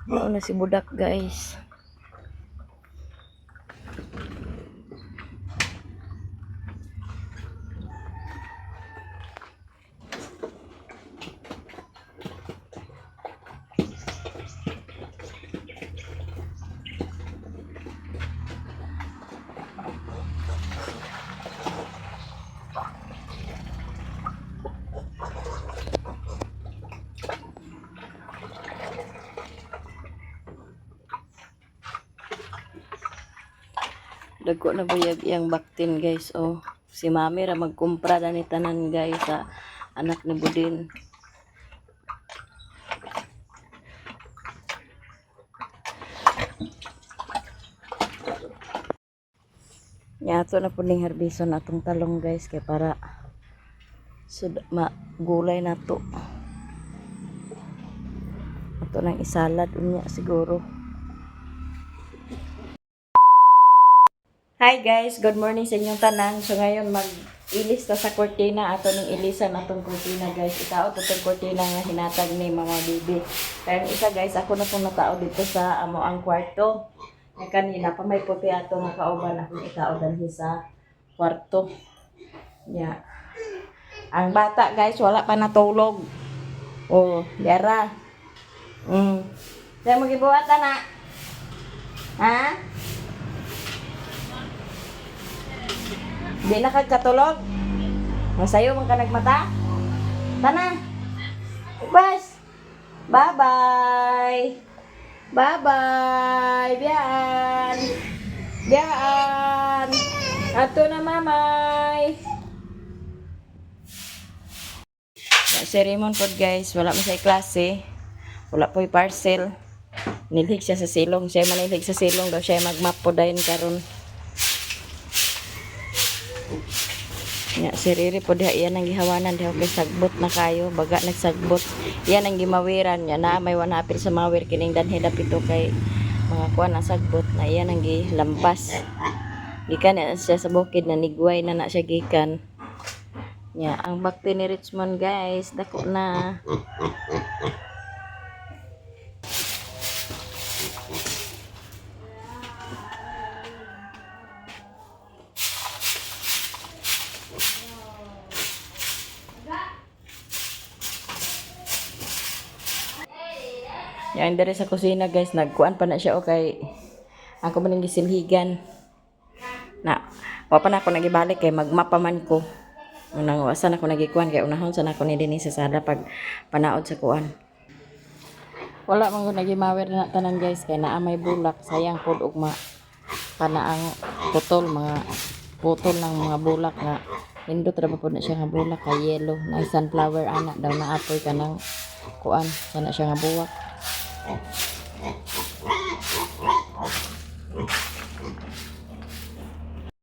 Mao na si Budak, guys. Dagko na buyag iyang baktin, guys, oh. Si Mami ra magkumpra ni tanan, guys, sa anak ni Budin. Nya ato na pud ning harbison atong talong, guys, kay para sud ma gulay nato. Ato nang isalad unya siguro. Hi guys, good morning sa inyong tanan. So ngayon mag-ilis ta sa kortina, ato ning ilisan atong kortina, guys. Itaot atong kortina nga hinatag ni Mama Bibi. Kaya ang isa, guys, ako na pong natao dito sa amo ang kwarto. Nga kanina pa may puti ato nga kauban akong itao danhi sa kwarto. Ya. Ang bata, guys, wala pa natulog. Oh, yara. Kaya magibuhat na. Ha? Di na kagkatulog? Masayo man ka nagmata? Tana. Bas. Bye-bye. Bye-bye. Biyan. Biyan. Ato na, mamay. Si Raymond pod, guys, wala man sa klase. Wala po'y parcel. Nilhig siya sa silong. Siya manilhig sa silong daw siya magmap po dayon karon. Nya si Riri po diha, iyan ang gihawanan diha kay sagbot na kayo, baga nagsagbot. Iyan ang gimawiran niya na may wanapil sa mawir kining danhi dapito kay mga kuan na sagbot na iyan ang gilampas. Gikan na siya sa bukid na nigway na na siya gikan. Nya ang bakti ni Richmond, guys, dako na. Yan dere sa kusina, guys, nagkuan pa na siya okay. Ako man ang gisilhigan. Na, wa pa na ako nagibalik kay magmapa man ko. Unang wasa na ako nagikuan kay unahon sa na ako ni dinhi sa sala pag panaod sa kuan. Wala man ko nagimawer na tanan, guys, kay naa may bulak, sayang pod ugma kana ang putol, mga putol ng mga bulak nga nindot ra ba pod na siya nga bulak kay yellow na sunflower ana daw na apoy kanang kuan sana siya nga buwak.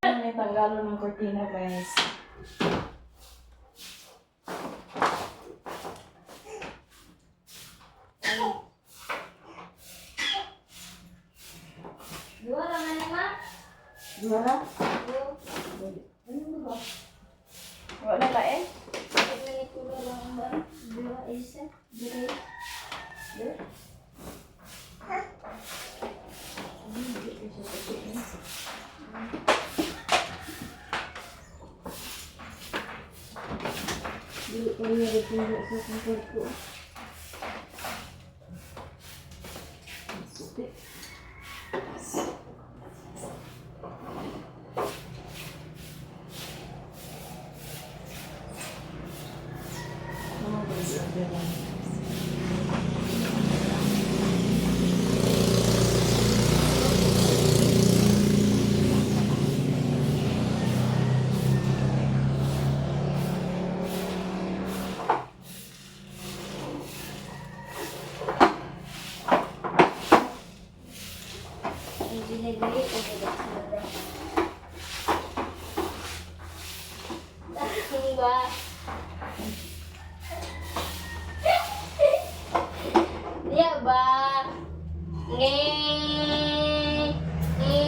Ano yung tanggalon ng kortina, guys? Dua ra man ma. Dua na? Wala na kain? Dua isa. Dua. Dua. Dili pa niya rin sa akong kwarto. Supi. Ang ginagay ko ba? Ba? Diya ba? Nge. Nge.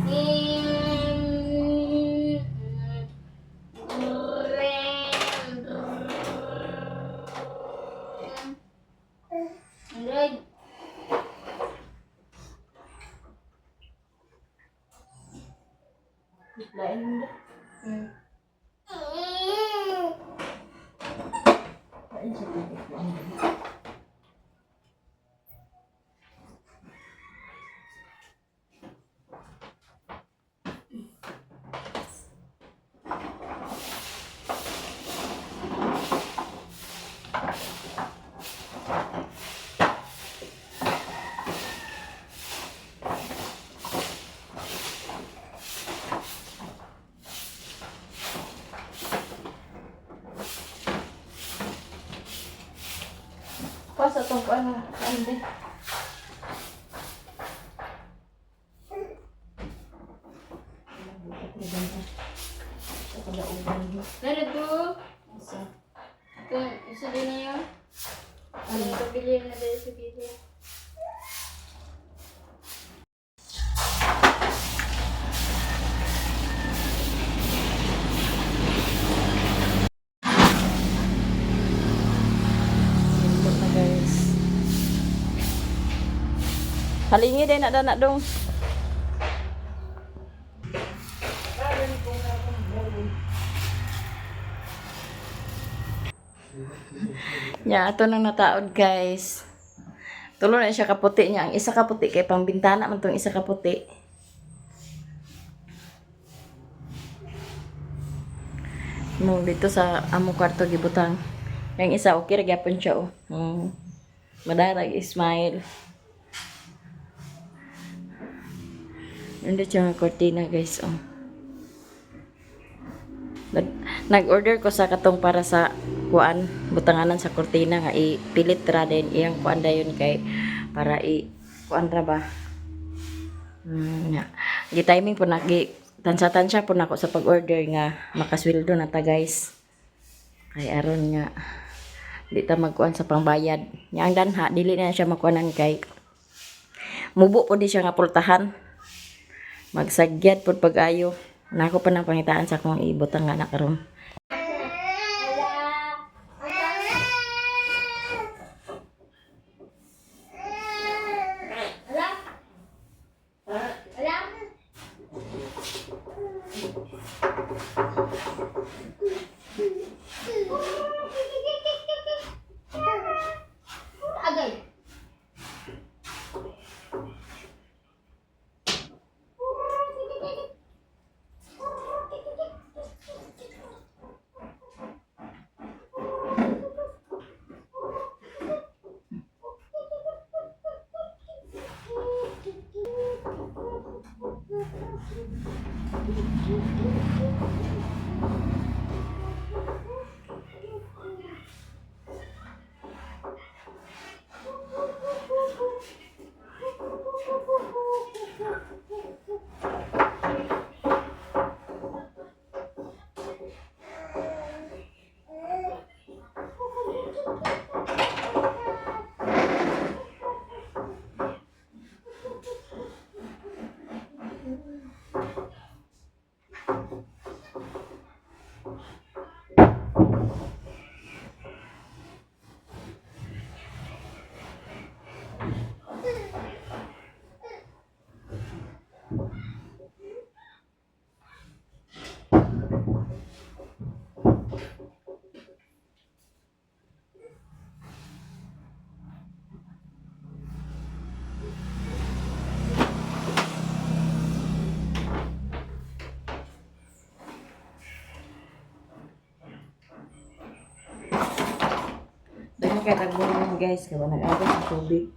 Nge. Lain mo na. Lain sa tubig ko ang dali. Pasa tong kuan na. Ano din? Meron to. Ito, isa din na yun. Ano? Pabili na dahil sa gilid. Lindot na, guys. Halingi din na na dong. Ya, ato nang nataod, guys. Tulo na siya kaputi niya. Ang isa kaputi kay pangbintana man tong isa kaputi. Mo dito sa among kwarto gibutang. Yang isa okay ra gyapon siya oh. Madarag smile. Nandito siya nga kortina, guys, oh. Nag-order ko sa katong para sa kuan, butanganan sa kortina nga ipilit ra din iyang kuan dayon kay para i kuan ra ba. Nga. Gi-timing po na gi tansa-tansya po nako sa pag-order nga makasweldo na ta, guys. Kay aron nga di ta magkuan sa pangbayad. Nya ang danha dili na siya makuanan kay mubo po di siya nga pultahan. Magsagyad pud pag-ayo. Nako pa nang pangitaan sa akong ibutang nga na karon. Ala? Ala? Agay. Daghan kay tagbunan, guys, kay wa nag-agos ang tubig.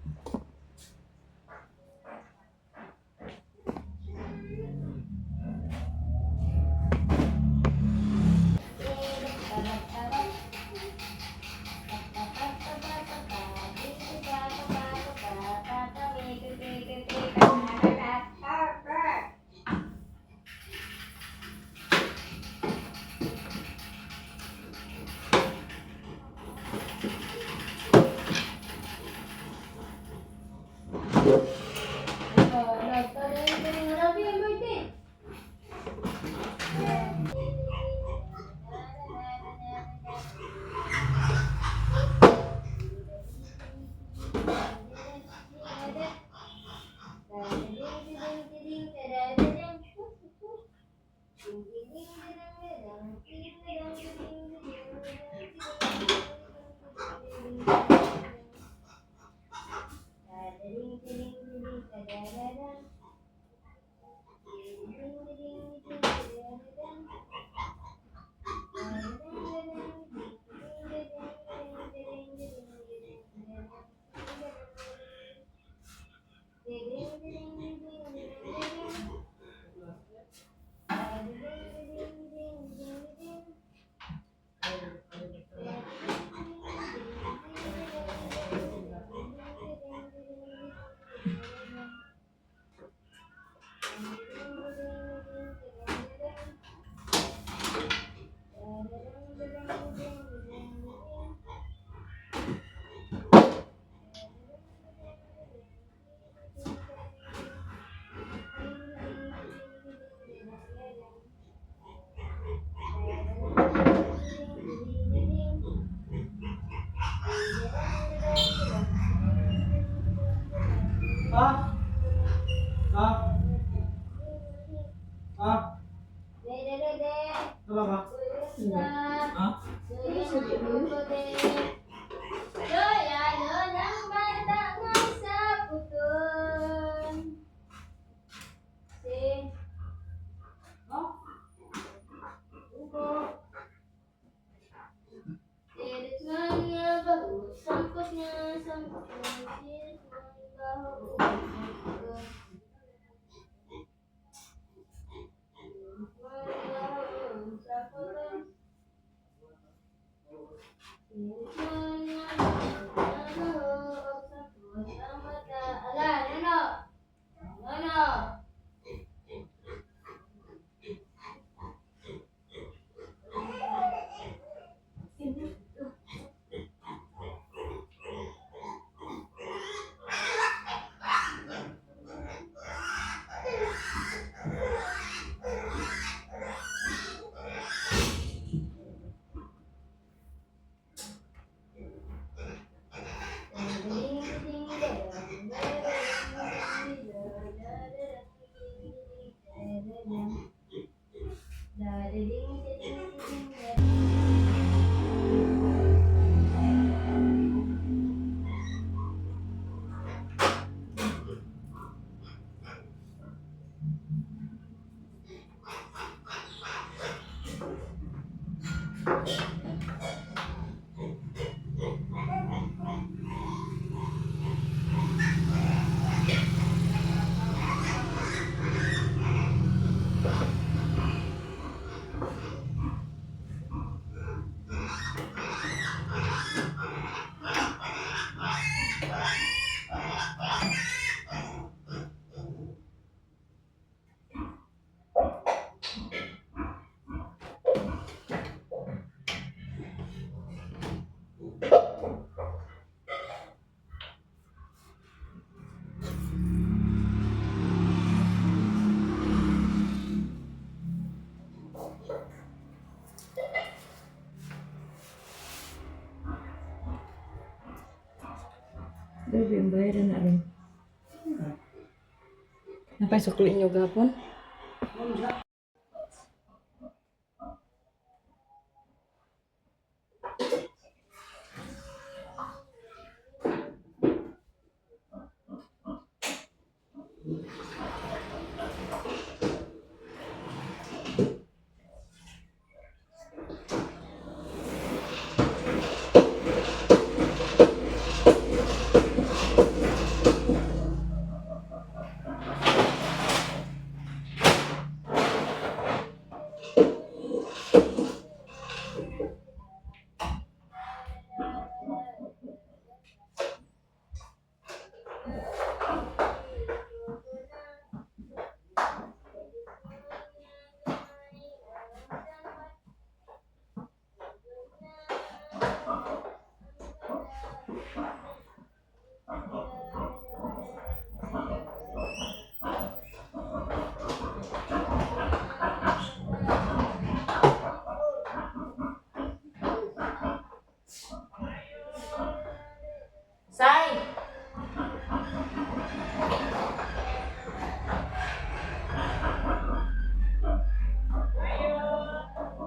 Ha? Ha? Ha? Ano ba? Ha? Grabe, ang bayaran na rin. Napay sukli niyo gapon? Sai!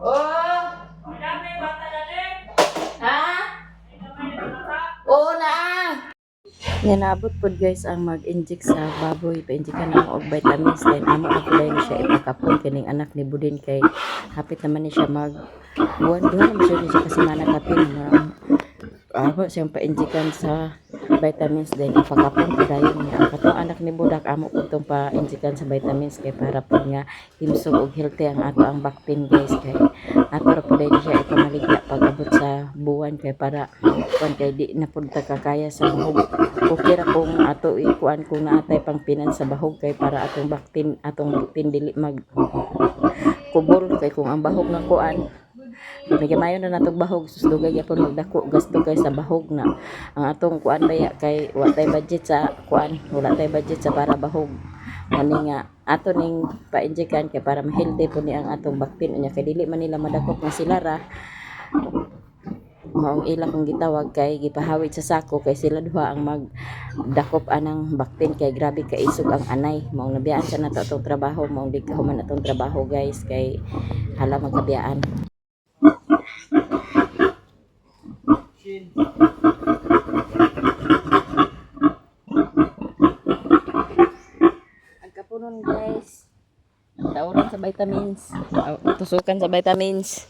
Oh! Ha? Oo na! Nga naabot pod guys ang mag-inject sa baboy. Pa-injectan na og vitamins, then amo na pud dayon siya ipakapon kining anak ni Budin kay hapit naman ni siya mag buwan, duha naman siya ni siya kasi manakapin. Amo siyang pa-injectan sa vitamins, then ipakapon pud dayon niya. Ang katong anak ni Budak, amo pud tong pa-injectan sa vitamins kay para pud nga himsog og healthy ang ato ang baktin guys, kay ato ra pud dayon siya ipamaligya pag abot sa buwan kay para kuan, kay di na pud ta kakaya sa bahog. Okay ra kung ato ikuan kung naatay pang pinan sa bahog kay para atong baktin, atong buktin dili mag kubol, kay kung ang bahog nga kuan, Nagamayo na natog bahog, sus, dugay gyapon magdako gasto kay sa bahog na ang atong kuan baya, kay wa tay budget sa kuan, wala tay budget sa para bahog. Mani nga ato ning pa-injectan kay para ma-healthy po ni ang atong baktin, unya kay dili man nila madakop nga sila ra. Maong ila kong gitawag kay gipahawid sa sako kay sila duha ang magdakop anang baktin kay grabe kaisog ang anay. Maong nabiyaan sa nato atong trabaho, maong di kahuman atong trabaho, guys, kay hala magkabiyaan. Shin. Ang kapunon, guys. Tauran sa vitamins. Aw, tusukan sa vitamins.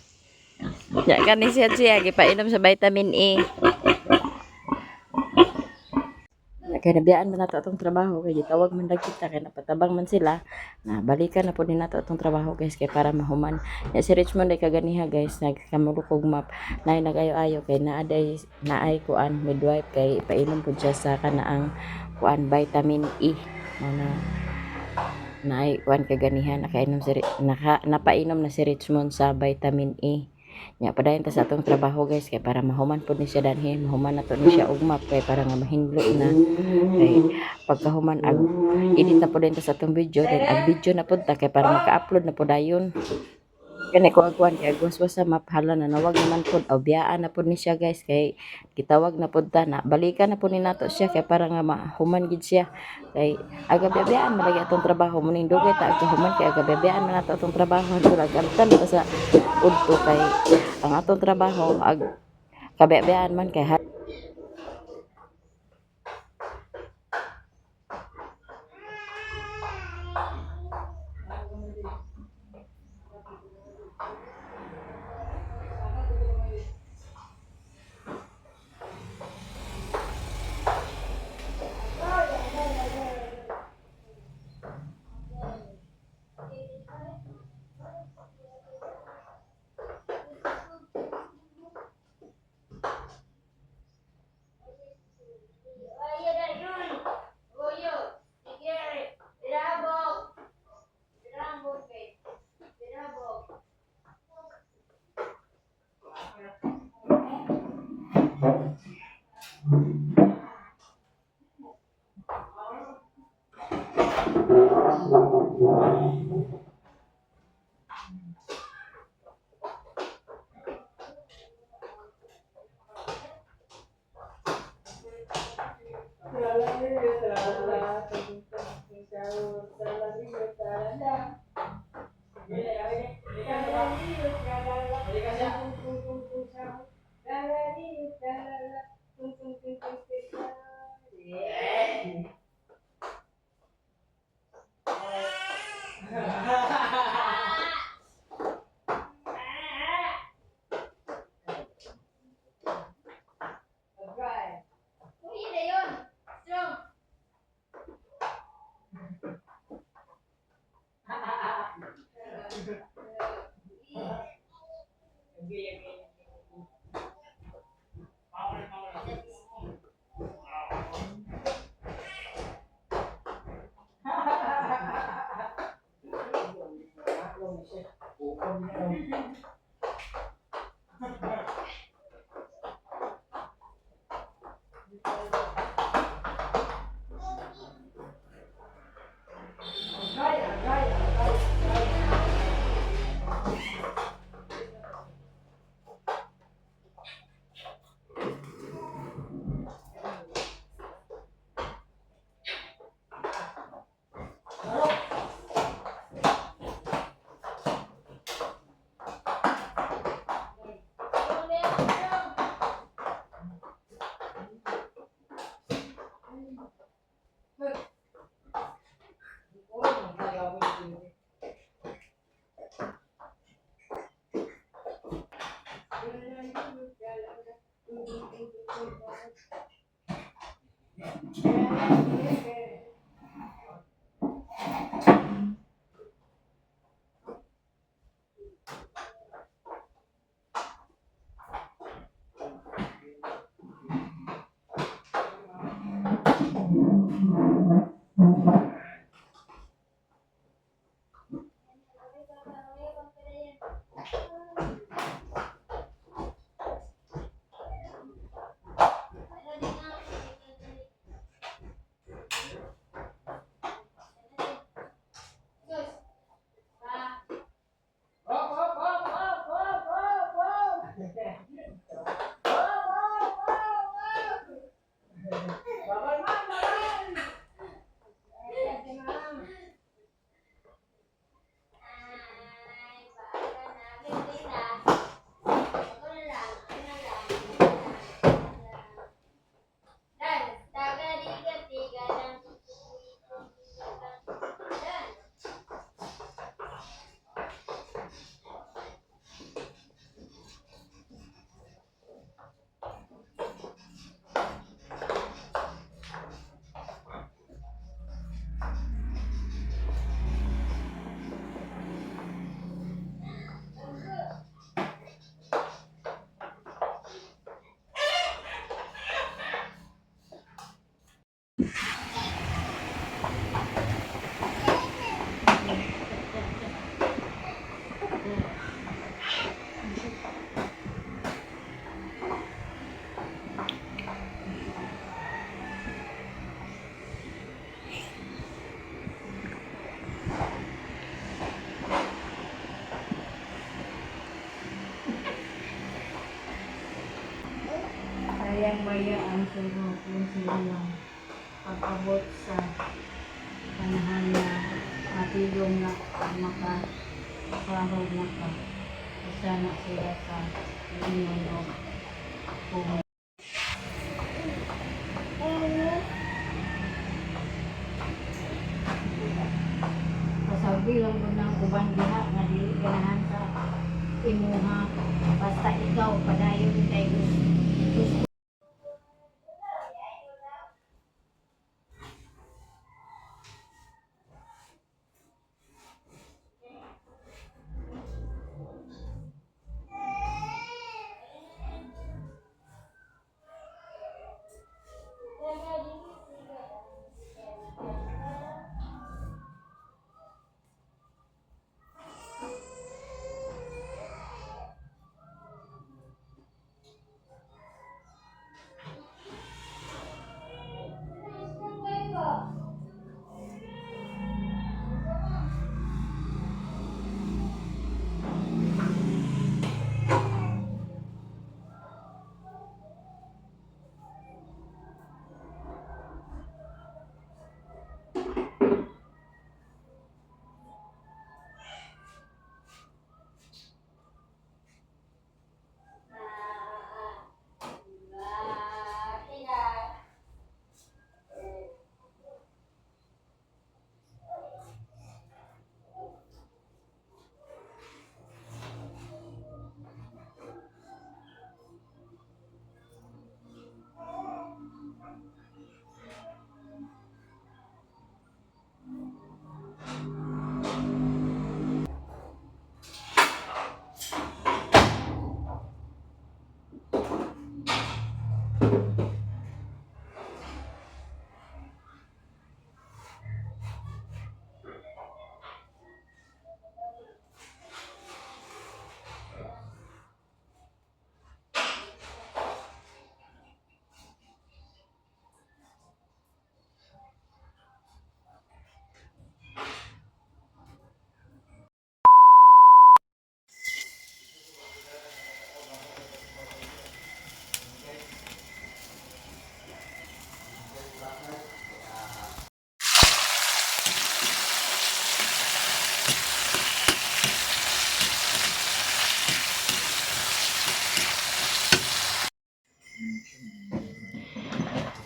Ya kani siya siya gipainom sa vitamin E. Ya, kay nabiyaan man nato atong trabaho kay gitawag man dag kita kay napatabang man sila na balikan na po ni nato atong trabaho, guys, kay para mahuman. Ya si Richmond ay kaganiha, guys, nagkamulukog map nay nagayo-ayo kay naa day naay kuan midwife kay ipainom pud siya sa kanaang kuan vitamin E. Mao na naay kuan kaganihan nakainom si naka, napainom na si Richmond sa vitamin E. Nya padayon ta sa atong trabaho, guys, kay para mahuman pud ni siya danhi, mahuman na to ni siya og map kay para nga mahinlo na kay pagkahuman ag edit na pud ta sa atong video, then ag video na pud ta kay para maka-upload na pud dayon. Kani ko agwan kay agwaswas sa map, hala na nawag naman pud aw biyaan na pud ni siya, guys, kay gitawag na pud ta na balikan na pud ni nato siya kay para nga mahuman gid siya kay aga biyaan man lagi atong trabaho muning dugay ta agkahuman kay aga biyaan man nato atong trabaho hantud ag-amtan ta sa udto kay ang atong trabaho ag kabiyaan man kay Uy, na yun. Strong. Bayang-baya ang sunog yung silang pag-abot sa panahon na matilong na makaparog na ka. Isa na sila sa ingon og kung Pasabi lang ko ng uban diha nga dili ganahan sa imuha, basta ikaw padayon kay gusto.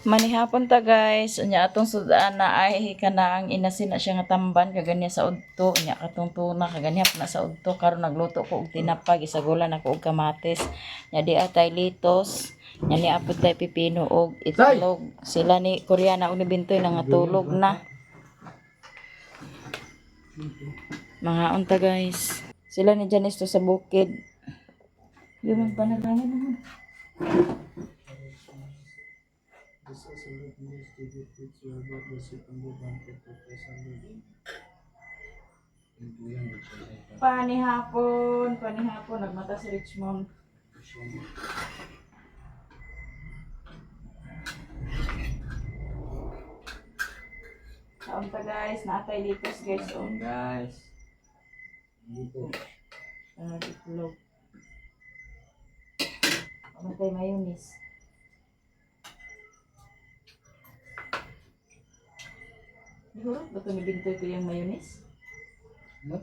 Manihapon ta, guys, unya atong sudaan na ay kanang inasin na siya nga tamban kaganiya sa udto, unya katong tuna kaganiya pa na sa udto. Karon nagluto ko og tinapa, gisagulan ako og kamatis. Nya di atay litos, nya ni apod tay pipino og itlog. Sila ni Koreana og ni Bintoy nangatulog na. Mga unta, guys. Sila ni Janice to sa bukid. Yung panalangin naman. Panihapon, panihapon, nagmata si Richmond. Kaunta, guys, naatay litos, guys. Oh. Guys. Ah, itlog. Kamatay mayonnaise. Gihurot ba ito ni Bintoy ko yung mayonnaise? No?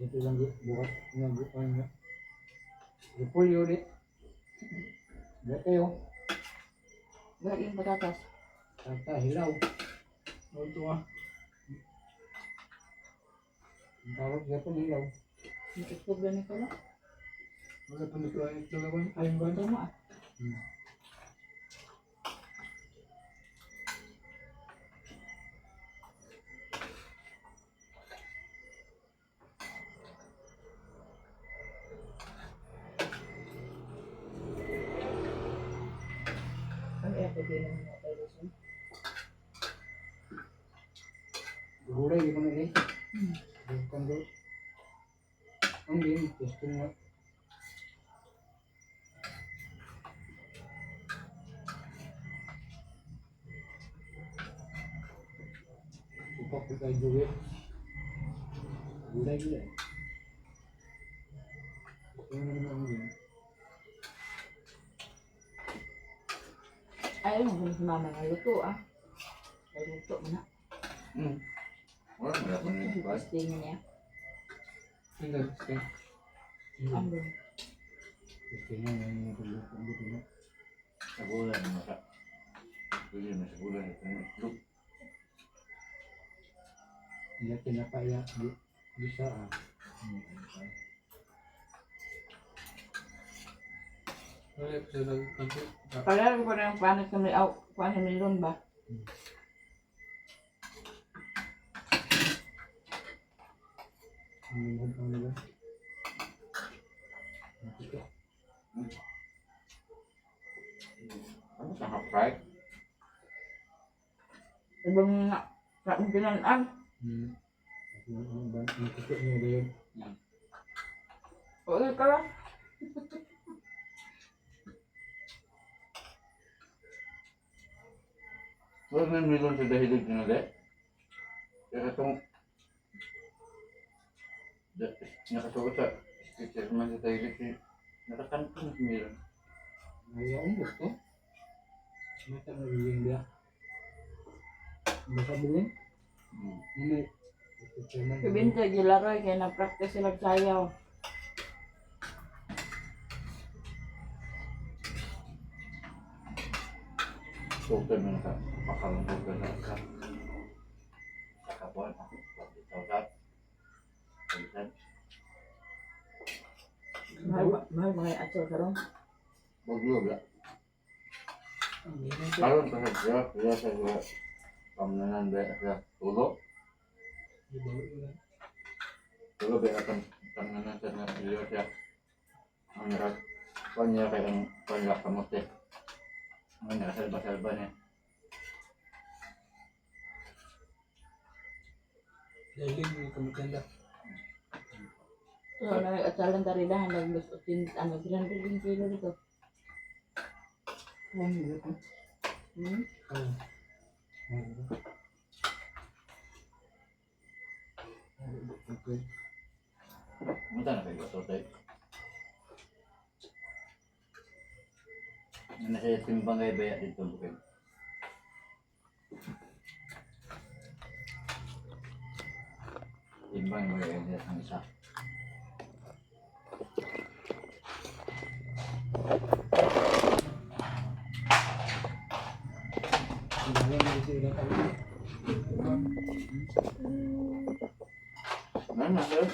Dito lang bukat nga bukan nga. Repulyo ulit. Bukat kayo. Ba, yung patatas. Tata, hilaw. Ito ah. Ang tawag dito hilaw. Yung itlog ganito lang. Wala pa nito ay itlog ako. Ayun ba? Ito mo ah. Ang eto din ang mga tayo. Gulay, di ko na eh. Bukan ko. Ang din, testing nga. Upak ko tayo juwi. Gulay, gulay. Ano naman ang yun? Ay, mo si mama nga luto ah. Ay, luto mo na. Wala mo na Ito yung testing niya. Ano gusto? Ang dun. Gusto niya nga yung pagluto na. Sa gulay mo sa. Pwede mo sa gulay ito yung itlog. Iya tinapaya di bisa ah. Wala ko sa nagkanto. Palaro ko na yung paano sa may, aw, paano sa milon ba? Ang lingkod ang nila. Nakita. Ano sa half fry? Ibang nga, sa akong pinanan. Hmm. Ang ba? Nakita niya ba yun? Oo, ka lang. Wala na yung milon sa dahilig na nila. Kaya itong nakasuot sa sketcher man sa dahilig si nakakantong si milon. Ay, ang gusto. Mata na bilin biya. Basta bilin? Hindi. Chairman. Kibinte, gilaroy, kaya na-practice sila sayaw. Sultan mo naka pakalang sultan na ka. Sa kabuan ako. Pagkitawag. Pagkitan. Mahal, mahal mga yung atso karon. Bagyo ba? Ang ginang Karon pa sa siya, siya sa siya. Pamnanan ba siya? Tulo? Tulo ba ang pamnanan sa nga siya siya. Ang rat. Kanya kay ang kanya kamote. Ang nakasalba-salba niya. Dahilig mo kamukanda. So, na atsalan taridahan, nag-lose ano, 300 kilo dito. Ang gusto. Hmm? Oh. Okay. Munta na kayo ito tayo. Ano siya timbang kay baya dito bukid. Timbang mo yung ang isa. Hindi na sila tayo. Ano na sir?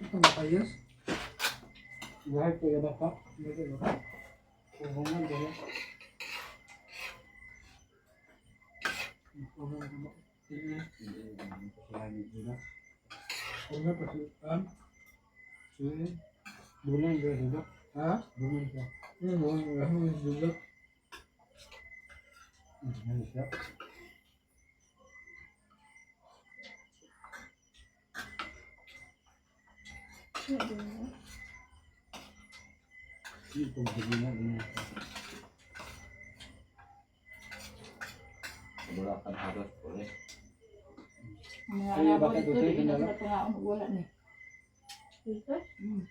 Ito makayos. Lahat kaya ba ka? Hindi ba? Kuhungan ba? Kuhungan ba? Sige. Hindi. Kuhungan pa si Am. Sige. Bulan ba diba? Ha? Bulan siya. Bukan bukan juga. Bulan siya. Ito bigyan na. Wala kang haros po eh. Mga Ay, alabo bakit dito, ito, di na kinala? sila pangaong wala ni. Hmm.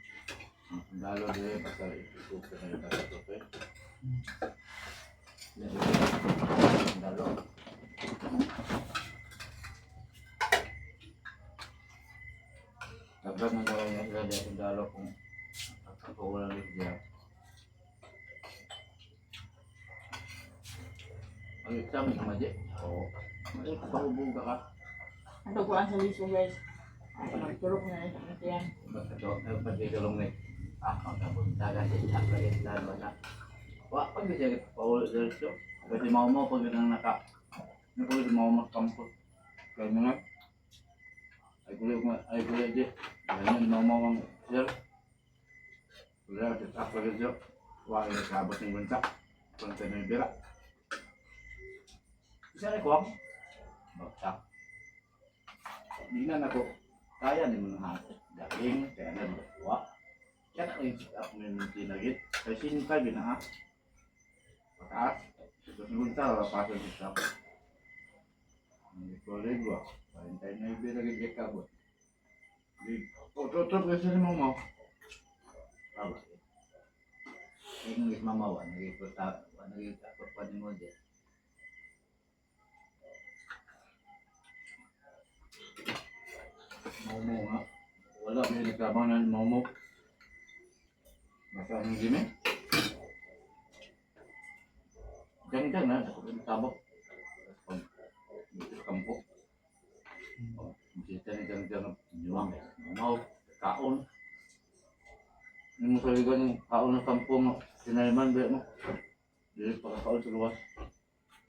Lalo din basta ikukup ka na yung ito eh. Lalo. Dapat nang gawin niya sila dyan sundalo kung ako wala rin siya. Ang exam naman di. Oo. Pahubuga ka. Ang tuguan sa liso guys. Ay, nagturok na rin sa tiyan. Basta to, pagkikalong ni ako nabuntaga sa isang kagintan wala. Wa pag siya paul diretso. Kasi mau mo pag nang naka napag mau mo kampus. Kaya mga ay kulit ko ay kulit di. Ganyan mau mo ang sir. Wala sa tak lagi siya. Wa ay kabot ng bunta. Punta na bira. Isa na ko. Bagsak. Di na nako. Kaya ni mo na daing kaya na wa. Kaya na yung sit up mo yung tinagit. Kaya sinta gina ha. Pataas. Ito sa bunta, pasok sit up. Hindi ko ligwa. Parintay na ibira gid kabot. Di Otro kasi si mama. Tama. English mama wa nagipota wa nagipota pa ni mo di. Momo nga. Wala may nagtabang na momo. Basta ang gimi. Diyan diyan na sa tabok. Dito sa kampo. Oh, Bisita ni diyan diyan nyuwang momo kaon. Yung mo sa ligan yung kaon ng kampo nga. Sinaliman ba mo? Dili pa kaon sa luwas.